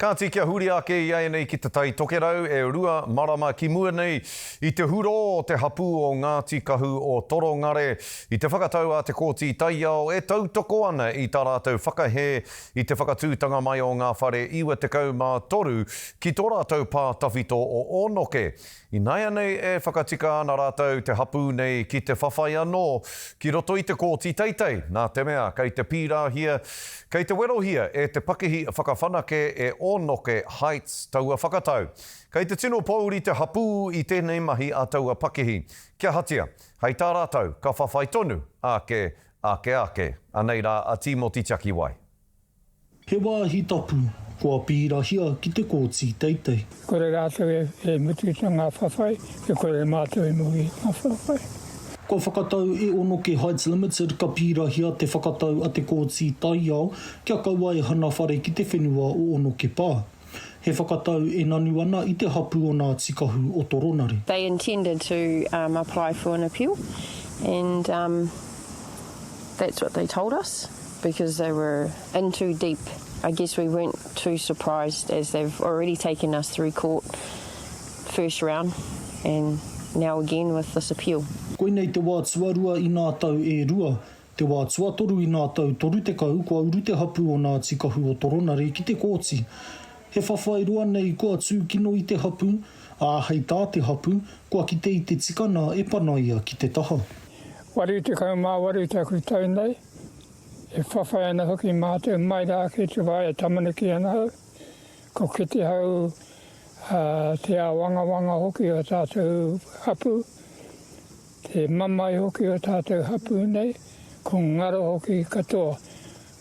Kāti kia huri ake i ēnei ki Te Tai Tokerau e rua marama ki mua nei i te hurō o te hapū o Ngāti Kahu o Torongare i te whakatau a Te Kōti Taiao e tautoko ana i tā rātou whakahē i te whakatūtanga mai o ngā whare 93 ki tō rātou pā tawhito o Ōnoke. Ināianei e whakatika ana rātou te hapū nei ki te whawhai anō ki roto i te kōti teitei, nā te mea kei te pīrahia, kei te werohia e te pakihi whakawhanake e Ōnoke Heights taua whakatau. Kei te tino pōuri te hapū i tēnei mahi a taua pakihi. Kia ahatia, hei tā rātou, ka whawhai tonu, ake, ake ake. Anei rā a Tīmoti Tiakiwai. He wāhi tapu, kua pīrahia ki te kōti teitei. Kore rātou e mutu i ngā whawhai, e kore mātou e mutu i ngā whawhai. Kua whakatau e Onoke Heights Limited ka pīrahia te whakatau a te Kōti Taiao kia kaua e hana whare ki te whenua o Onoke Pā. He whakatau e nanu ana i te hapū o Ngāti Kahu o Toronare. They intended to apply for an appeal and that's what they told us because they were in too deep. I guess we weren't too surprised as they've already taken us through court first round and now again with this appeal. Koinei te wā tuarua i nā tau e rua Te wā tuatoru i nā tau 30 kua uru te hapū o Ngāti Kahu o Toronare ki te kōti. He whawhai roa nei kua tūkino i te hapū, ā, hei tā te hapū, kua kite i te tikana e panaia ki te taha. 88 taku tau nei, e whawhai ana hoki mātou mai rā ki te wā e tamariki ana au, ko Kitihau te āwangawanga hoki o tātou hapū. Te mamae hoki o tātou hapū nei, ko ngaro hoki katoa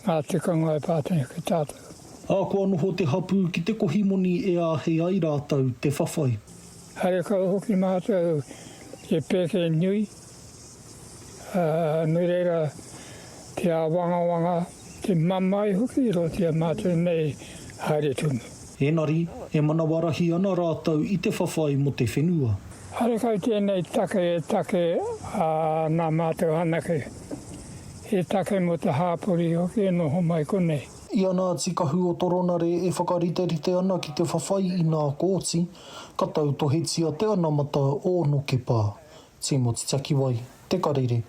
ngā tikanga e pā nei ki tātou. Ā, kua noho te hapū ki te kohi moni e āhei ai rātou te whawhai. Haere kau hoki mātou i pēke nui, ā, nō reira te āwangawanga, te mamae hoki i roto i a mātou nei haere tonu. Engari, e manawa rahi ana rātou i te whawhai mō te whenua. Harekau tēnei take e take a nā mātou anake, he take mō te hāpori hoki e noho mai konei. I a Ngāti Kahu o Toronare e whakariterite ana ki te whawhai i nā Kooti, ka tautohetia te anamata o Onoke Pā. Tīmoti Takiwai, Te Karere.